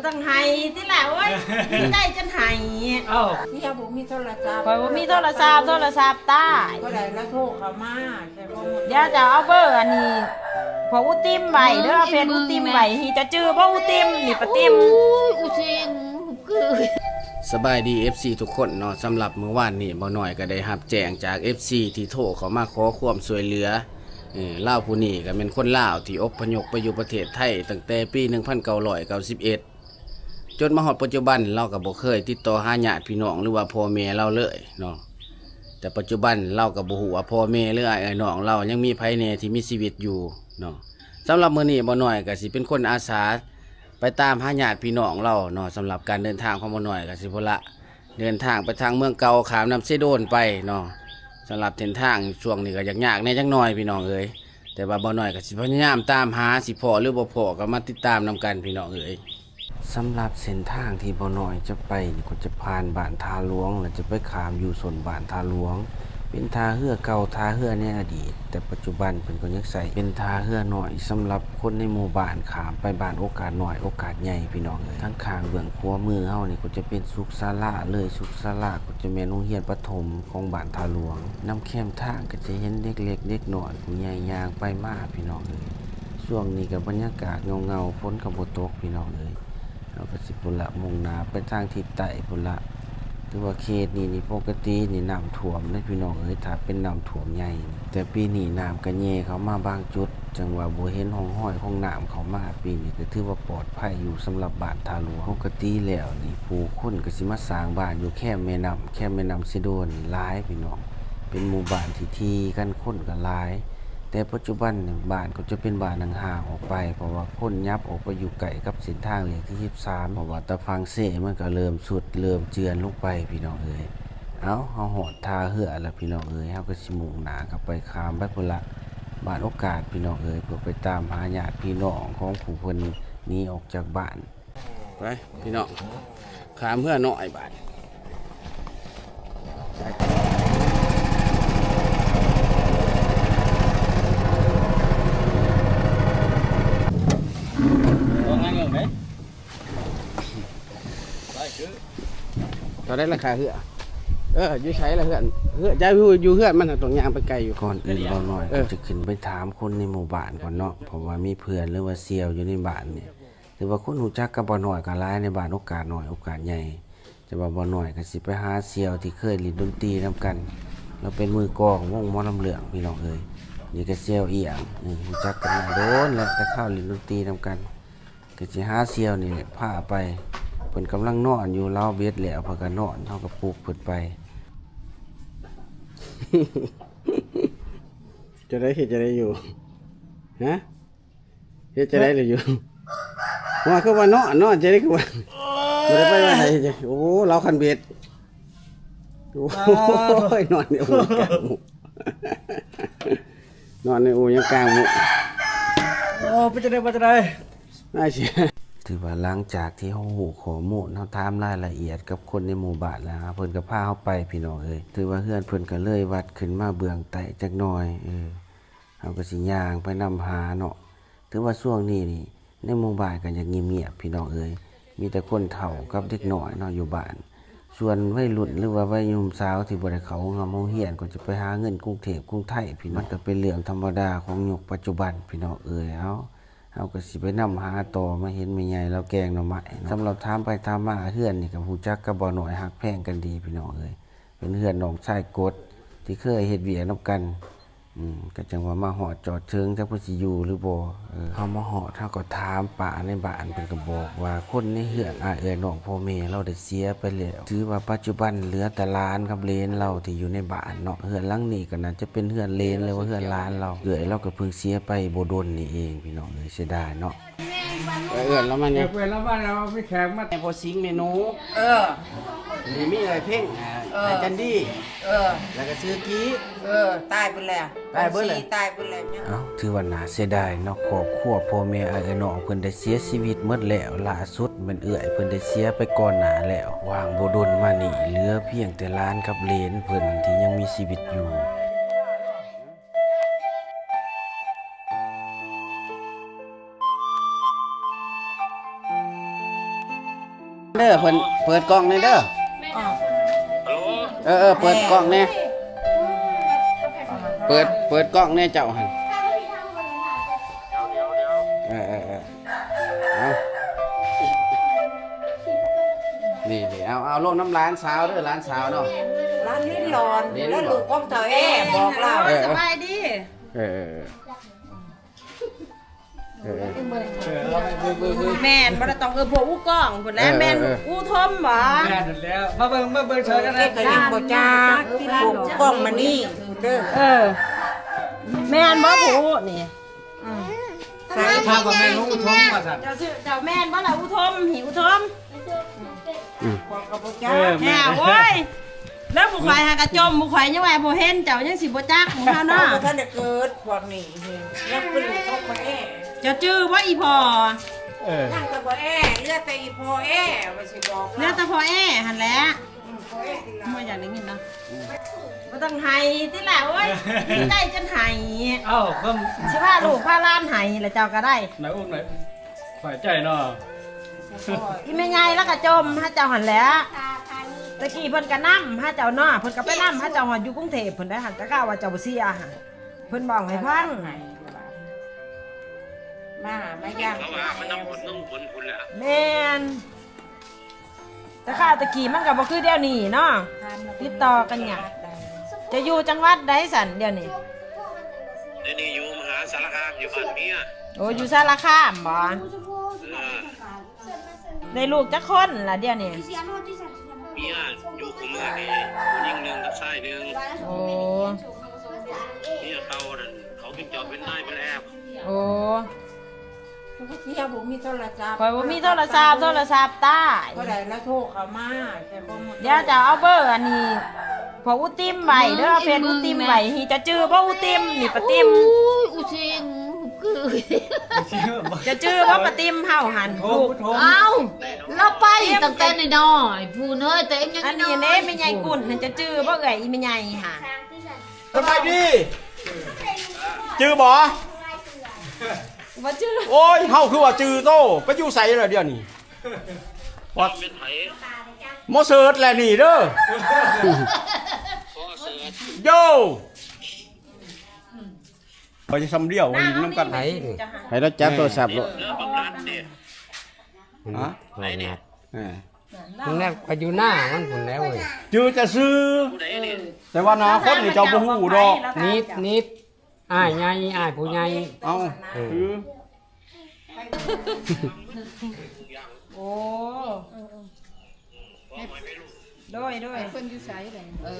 ຕ້ອງໄຫ້ຕິລະ ໂອ້ຍ ດີໃຈຈົນໄຫ້. ເອົ້າ ເມຍບໍ່ມີໂທລະສັບ ຂ້ອຍບໍ່ມີໂທລະສັບ ໂທລະສັບຕາຍ. ຜູ້ໃດລະໂທເຂົ້າມາ ດຽວຈະເອົາເບີອັນນີ້ ພວກອຸຕິມໄວ້ເດີ ເອົາເຟສອຸຕິມໄວ້. ຮີ ຈະຈື່ບໍ່ອຸຕິມນີ້ ປາຕິມ? ໂອ້ຍ ອຸຕິມ ສະບາຍດີ ເອັຟຊີ ທຸກຄົນເນາະ. ສຳລັບມື້ວານນີ້ ບ່າວນ້ອຍກໍໄດ້ຮັບແຈ້ງຈາກ ເອັຟຊີ ທີ່ໂທເຂົ້າມາຂໍຄວາມຊ່ວຍເຫຼືອ. ເອີ ລາວຜູ້ນີ້ກໍແມ່ນຄົນລາວທີ່ອົບພະຍົບໄປຢູ່ປະເທດໄທຕັ້ງແຕ່ປີໜຶ່ງພັນເກົ້າຮ້ອຍເກົ້າສິບເອັດ ຈົນມາຮອດປັດຈຸບັນ ລາວກໍບໍ່ເຄີຍຕິດຕໍ່ຫາຍາດພີ່ນ້ອງ ຫຼືວ່າພໍ່ແມ່ລາວເລີຍເນາະ. ແຕ່ປັດຈຸບັນລາວກໍບໍ່ຮູ້ວ່າພໍ່ແມ່ ຫຼືອ້າຍເອື້ອຍນ້ອງລາວຍັງມີໃຜແດ່ທີ່ມີຊີວິດຢູ່ເນາະ. ສຳລັບມື້ນີ້ ບ່າວນ້ອຍກໍຊິເປັນຄົນອາສາໄປຕາມຫາຍາດພີ່ນ້ອງລາວເນາະ. ສຳລັບການເດີນທາງຂອງບ່າວນ້ອຍກໍຊິພຸ້ນລະ ເດີນທາງໄປທາງເມືອງເກົ່າ ຂ້າມນ້ຳເຊໂດນໄປເນາະ. ສຳລັບເສັ້ນທາງຊ່ວງນີ້ກໍຍາກໆແດ່ຈັກໜ້ອຍພີ່ນ້ອງເອີຍ ແຕ່ວ່າບ່າວນ້ອຍກໍຊິພະຍາຍາມຕາມຫາ ຊິພໍ້ຫຼືບໍ່ພໍ້ກໍມາຕິດຕາມນຳກັນພີ່ນ້ອງເອີຍ. ສຳລັບເສັ້ນທາງທີ່ບ່າວນ້ອຍຈະໄປນີ້ ກໍຈະຜ່ານບ້ານທ່າຫຼວງ ແລະ ຈະໄປຂ້າມຢູ່ຊົນບ້ານທ່າຫຼວງ ເປັນທ່າເຮືອເກົ່າ ທ່າເຮືອໃນອະດີດ ແຕ່ປັດຈຸບັນເພິ່ນກໍຍັງໃຊ້ເປັນທ່າເຮືອນ້ອຍ ສຳລັບຄົນໃນໝູ່ບ້ານຂ້າມໄປບ້ານໂອກາດນ້ອຍ ໂອກາດໃຫຍ່ພີ່ນ້ອງເອີຍ. ທາງຂ້າງເບື້ອງຂວາມືເຮົານີ້ກໍຈະເປັນສຸກສາລາເລີຍ ສຸກສາລາກໍຈະແມ່ນໂຮງຮຽນປະຖົມຂອງບ້ານທ່າຫຼວງ. ນຳແຄມທາງກໍຈະເຫັນເດັກເລັກເດັກນ້ອຍ ຜູ້ໃຫຍ່ຍ່າງໄປມາພີ່ນ້ອງເອີຍ. ຊ່ວງນີ້ກໍບັນຍາກາດເຫງົາໆ ຝົນກໍບໍ່ຕົກພີ່ນ້ອງເອີຍ. ເຮົາກໍຊິພຸ້ນລະ ມຸ່ງໜ້າໄປທາງທິດໃຕ້ພຸ້ນລະ. ຖືວ່າເຂດນີ້ນີ້ ປົກກະຕິນີ້ນ້ຳຖ້ວມເດ້ພີ່ນ້ອງເອີຍ ຖ້າເປັນນ້ຳຖ້ວມໃຫຍ່ນີ້ ແຕ່ປີນີ້ນ້ຳກໍແຍ່ເຂົ້າມາບາງຈຸດ ຈັ່ງວ່າບໍ່ເຫັນຮ່ອງຮອຍຂອງນ້ຳເຂົ້າມາ. ປີນີ້ກໍຖືວ່າປອດໄພຢູ່ສຳລັບບ້ານທ່າຫຼວງ. ປົກກະຕິແລ້ວນີ້ ຜູ້ຄົນກໍຊິມາສ້າງບ້ານຢູ່ແຄມແມ່ນ້ຳ ແຄມແມ່ນ້ຳເຊໂດນນີ້ຫຼາຍພີ່ນ້ອງ ເປັນໝູ່ບ້ານທີ່ຖີ່ກັນ ຄົນກໍຫຼາຍ. ແຕ່ປັດຈຸບັນນີ້ ບ້ານກໍຈະເປັນບ້ານຫ່າງໆອອກໄປ ເພາະວ່າຄົນຫຍັບອອກໄປຢູ່ໃກ້ກັບເສັ້ນທາງເລກທີສິບສາມ ເພາະວ່າຕາຝັ່ງເຊມັນກໍເລີ່ມຊຸດ ເລີ່ມເຈື່ອນລົງໄປພີ່ນ້ອງເອີຍ. ເອົ້າ ເຮົາຮອດທ່າເຮືອແລ້ວພີ່ນ້ອງເອີຍ ເຮົາກໍຊິມຸ່ງໜ້າກັບໄປ ຂ້າມໄປພຸ້ນລະ ບ້ານໂອກາດພີ່ນ້ອງເອີຍ ເພື່ອໄປຕາມຫາຍາດພີ່ນ້ອງຂອງຜູ້ເພິ່ນໜີອອກຈາກບ້ານ. ໄປພີ່ນ້ອງ ຂ້າມເຮືອນ້ອຍບາດ. ເທົ່າໃດລາຄາເຮືອ? ເອີ ຢູ່ໃສລະເຮືອນ? ເຮືອນ ເຈົ້າຢູ່ ຢູ່ເຮືອນມັນ ຕ້ອງຍ່າງໄປໄກຢູ່. ກ່ອນອື່ນ ເອີ ບ່າວນ້ອຍກໍຈະຂຶ້ນໄປຖາມຄົນໃນໝູ່ບ້ານກ່ອນເນາະ ເພາະວ່າມີເພື່ອນ ຫຼືວ່າສ່ຽວຢູ່ໃນບ້ານນີ້ ຖືວ່າຄົນຮູ້ຈັກກັບບ່າວນ້ອຍກໍຫຼາຍໃນບ້ານໂອກາດນ້ອຍໂອກາດໃຫຍ່. ແຕ່ວ່າບ່າວນ້ອຍກໍຊິໄປຫາສ່ຽວທີ່ເຄີຍຫຼິ້ນດົນຕີນຳກັນ ລາວເປັນມືກອງວົງໝໍລຳເລື່ອງພີ່ນ້ອງເອີຍ. ນີ້ກໍສ່ຽວອຽງ ເອີ ຮູ້ຈັກກັນມາດົນແລ້ວ ແຕ່ຄາວຫຼິ້ນດົນຕີນຳກັນ. ກໍຊິຫາສ່ຽວນີ້ແຫຼະພາໄປ ເພິ່ນກຳລັງນອນຢູ່ ລາວເບັດແລ້ວເພິ່ນກໍນອນ ເຮົາກໍປຸກເພິ່ນໄປ. ຈະໄດ້ເຮັດຈັ່ງໃດຢູ່ ຮະ? ເຮັດຈັ່ງໃດລະຢູ່? ວ່າຄືວ່າເນາະ ເນາະ ຈັ່ງໃດຄືວ່າ ບໍ່ໄດ້ໄປວ່າໃດ. ໂອ້ ລາວຄັນເບັດ ໂອ້ຍ ນອນໃນໂອ່ງກາງມຸກ ນອນໃນໂອ່ງຍັງກາງມຸກ. ໂອ້ ເປັນຈັ່ງໃດ ວ່າຈັ່ງໃດ? ອ້າຍເສຍ ຖືວ່າຫຼັງຈາກທີ່ເຮົາຮູ້ຂໍ້ມູນ ເຮົາຖາມລາຍລະອຽດກັບຄົນໃນໝູ່ບ້ານແລ້ວ ເພິ່ນກໍພາເຮົາໄປພີ່ນ້ອງເອີຍ. ຖືວ່າເຮືອນເພິ່ນກໍເລີຍວັດຂຶ້ນມາເບື້ອງໃຕ້ຈັກໜ່ອຍ ເອີ ເຮົາກໍຊິຍ່າງໄປນຳຫາເນາະ. ຖືວ່າຊ່ວງນີ້ນີ້ ໃນໝູ່ບ້ານກໍຍັງງຽບໆ ພີ່ນ້ອງເອີຍ ມີແຕ່ຄົນເຖົ້າກັບເດັກນ້ອຍເນາະຢູ່ບ້ານ. ສ່ວນໄວລຸ້ນ ຫຼືວ່າໄວໜຸ່ມສາວທີ່ບໍ່ໄດ້ເຂົ້າໂຮງຮ່ຳໂຮງຮຽນ ກໍຈະໄປຫາເງິນກຸງເທບກຸງໄທພີ່ນ້ອງ ມັນກໍເປັນເລື່ອງທຳມະດາຂອງຍຸກປັດຈຸບັນພີ່ນ້ອງເອີຍ. ເອົ້າ ເຮົາກໍຊິໄປນຳຫາຕໍ່ ມາເຫັນແມ່ໃຫຍ່ລາວແກງໜໍ່ໄມ້ເນາະ. ສຳລັບຖາມໄປຖາມມາ ເຮືອນນີ້ກໍຮູ້ຈັກກັບບ່າວນ້ອຍ ຮັກແພງກັນດີພີ່ນ້ອງເອີຍ ເປັນເຮືອນນ້ອງຊາຍກົດທີ່ເຄີຍເຮັດວຽກນຳກັນ. ອືມ ກໍຈັ່ງວ່າມາຮອດຈອດເຖິງ ຈັກເພິ່ນຊິຢູ່ຫຼືບໍ່. ເອີ ເຮົາມາຮອດ ເຮົາກໍຖາມປ້າໃນບ້ານ ເພິ່ນກໍບອກວ່າຄົນໃນເຮືອນ ອ້າຍເອື້ອຍນ້ອງພໍ່ແມ່ລາວໄດ້ເສຍໄປແລ້ວ. ຖືວ່າປັດຈຸບັນເຫຼືອແຕ່ຫຼານກັບເຫຼນລາວທີ່ຢູ່ໃນບ້ານເນາະ. ເຮືອນຫຼັງນີ້ກໍໜ້າຈະເປັນເຮືອນເຫຼນ ຫຼືວ່າເຮືອນຫຼານລາວ. ເອື້ອຍລາວກໍເພິ່ງເສຍໄປບໍ່ດົນນີ້ເອງ ພີ່ນ້ອງເອີຍ ເສຍດາຍເນາະ. ເອີ້ນລາວມາແດ່ ເອີ້ນລາວມາແດ່ ວ່າມີແຂກມາ. ແມ່ພໍ່ສິງ ແມ່ໜູ ເອີ ນີ້ມີເອື້ອຍເພັງ ເອີ ອ້າຍຈັນດີ ເອີ ແລ້ວກໍຊື່ກີ ເອີ ຕາຍໄປແລ້ວ ຕາຍເບິດແລ້ວ ຕາຍໄປແລ້ວ. ເອົ້າ ຖືວ່າໜ້າເສຍດາຍເນາະ ຄອບຄົວພໍ່ແມ່ອ້າຍເອື້ອຍນ້ອງເພິ່ນໄດ້ເສຍຊີວິດໝົດແລ້ວ. ລ່າສຸດແມ່ນເອື້ອຍເພິ່ນໄດ້ເສຍໄປກ່ອນໜ້າແລ້ວ. ຫວ່າງບໍ່ດົນມານີ້ ເຫຼືອພຽງແຕ່ຫຼານກັບເຫຼນເພິ່ນທີ່ຍັງມີຊີວິດຢູ່. ເດີ ເພິ່ນເປີດກ້ອງແດ່ເດີ. ເອີ ເອີ ເປີດກ້ອງແດ່ ເປີດ ເປີດກ້ອງແດ່ເຈົ້າຫັ້ນ. ເອີ ເອີ ເອີ ເອົາ ນີ້ໆ ເອົາ ເອົາລົງນຳຫຼານສາວເດີ ຫຼານສາວເນາະ ຫຼານຫຼິ້ນຫຼອນ ແລ້ວລູກຂອງເຖົ້າແອບອກລາວ. ເອີ ສະບາຍດີ. ເອີ ເອີ ເອີ ເອີ ເອີ ເອີ ແມ່ນ ບໍ່ໄດ້ຕ້ອງເອີ້ນພວກອູ້ກ້ອງພຸ້ນແຫຼະ. ເອີ ແມ່ນ ເອີ ອູ້ທົມບໍ່? ແມ່ນແລ້ວ ມາເບິ່ງ ມາເບິ່ງຊ່ອຍກັນນະ. ເອີ ກໍຍັງບໍ່ຈັກ ອູ້ກ້ອງມານີ້ພຸ້ນເດີ. ເອີ ແມ່ນບໍ່ຜູ້ນີ້? ອືມ ໃສ່ ຖາມວ່າແມ່ນບໍ່ອູ້ທົມວ່າຊັ້ນ. ເຈົ້າຊື່ ເຈົ້າແມ່ນບໍ່ລະອູ້ທົມ? ຫີອູ້ທົມ. ອືມ ພວກກໍບໍ່ຈັກ. ເອີ ແມ່ນ ແທ້ໂວ້ຍ ແລ້ວຜູ້ຂ້ອຍຫາກະຈົ່ມ ຜູ້ຂ້ອຍຍັງວ່າບໍ່ເຫັນ ເຈົ້າຍັງຊິບໍ່ຈັກໝູ່ເຮົາເນາະ. ເຮົາບໍ່ທັນໄດ້ເກີດພວກນີ້ ຍັງເປັນລູກຂອງພໍ່ແອ. ເຈົ້າຈື່ບໍ່ອີ່ພໍ່? ເອີ ຍັງແຕ່ພໍ່ແອ ເຫຼືອແຕ່ອີ່ພໍ່ແອ ວ່າຊິບອກ ເຫຼືອແຕ່ພໍ່ແອຫັ້ນແຫຼະ. ອືມ ພໍ່ແອຕິລະ ບໍ່ຢາກໄດ້ຍິນເນາະ. ອືມ ບໍ່ຕ້ອງໄຫ້ຕິລະ ໂອ້ຍ ດີໃຈຈົນໄຫ້. ເອົ້າ ຊິພາລູກພາຫຼານໄຫ້ລະເຈົ້າກໍໄດ້ ໜ້າອົກໜ້າ ຂ້ອຍໃຈເນາະ. ອີ່ແມ່ໃຫຍ່ລະກະຈົ່ມຫາເຈົ້າຫັ້ນແຫຼະ. ຕະກີ້ເພິ່ນກະນຳຫາເຈົ້າເນາະ ເພິ່ນກະໄປນຳຫາເຈົ້າຮອດຢູ່ກຸງເທບພຸ້ນໄດ໋ຫັ້ນ ແຕ່ກະວ່າເຈົ້າບໍ່ເສຍຫັ້ນ ເພິ່ນເວົ້າໃຫ້ຟັງ. ມາ ມາຢາມ ເຂົາວ່າມັນນຳຝົນ ນຳຝົນພຸ້ນແຫຼະ. ແມ່ນ ແຕ່ຄາວຕະກີ້ມັນກໍບໍ່ຄືດຽວນີ້ເນາະ ຕິດຕໍ່ກັນຍາກ. ຈະຢູ່ຈັງຫວັດໃດຊັ້ນດຽວນີ້? ດຽວນີ້ຢູ່ມະຫາສາລະຄາມ ຢູ່ບ້ານເມຍ. ໂອ້ ຢູ່ສາລະຄາມບໍ? ເອີ ໄດ້ລູກຈັກຄົນລະດຽວນີ້? ເມຍຢູ່ຄູ່ມື້ນີ້ ຜູ້ຍິງໜຶ່ງກັບຊາຍໜຶ່ງ. ໂອ້ ເມຍເກົ່ານັ້ນ ເຂົາເປັນເຈົ້າເປັນນາຍໄປແລ້ວ. ໂອ້ ເຮົາບໍ່ມີໂທລະສັບ ຂ້ອຍບໍ່ມີໂທລະສັບ ໂທລະສັບຕາຍ. ບໍ່ໄດ້ລະໂທເຂົ້າມາ ແຕ່ບໍ່ ດຽວຈະເອົາເບີອັນນີ້ ພວກອູຕິມໄວ້ເດີ ເຟສອູຕິມໄວ້. ເຈົ້າຈື່ບໍ່ອູຕິມນີ້ ປາຕິມ? ໂອ້ຍ ອູຕິມ ເຈົ້າຈື່ບໍ່ປາຕິມເຮົາຫັ້ນ? ເອົ້າ ລາວໄປຕັ້ງແຕ່ນ້ອຍໆ ຜູ້ເອີຍ ແຕ່ຍັງ ອັນນີ້ເດ້ ແມ່ໃຫຍ່ກຸ້ນຫັ້ນ ເຈົ້າຈື່ບໍ່ເອື້ອຍ ອີ່ແມ່ໃຫຍ່ຫາ? ສະບາຍດີ ຈື່ບໍ່? ບໍ່ຈື່. ໂອ້ຍ ເຮົາຄືວ່າຈື່ໂຕ ໄປຢູ່ໃສລະດຽວນີ້? ວ່າ ເປັນໃຜ? ໝໍເສີດແຫຼະນີ້ເດີ. ໝໍເສີດ ໂຢ ຂ້ອຍຊິຊຳດຽວ ຫຼິ້ນນຳກັນ. ໃຜນີ້? ໃຫ້ລາວຈັບໂທລະສັບໂລດ. ຮະ? ໄປນີ້ ເອີ ມັນແນບໄປຢູ່ໜ້າມັນພຸ້ນແລ້ວເວີຍ. ຈື່ແຕ່ຊື່ ຜູ້ໃດນີ້? ແຕ່ວ່າໜ້າຄົນນີ້ເຈົ້າບໍ່ຮູ້ດອກ. ນິບ ນິບ ອ້າຍໃຫຍ່ ອ້າຍຜູ້ໃຫຍ່. ເອົ້າ ເອີ ຄື ໂອ້ ໂດຍ ໂດຍ ເພິ່ນຢູ່ໃສເດ? ເອີ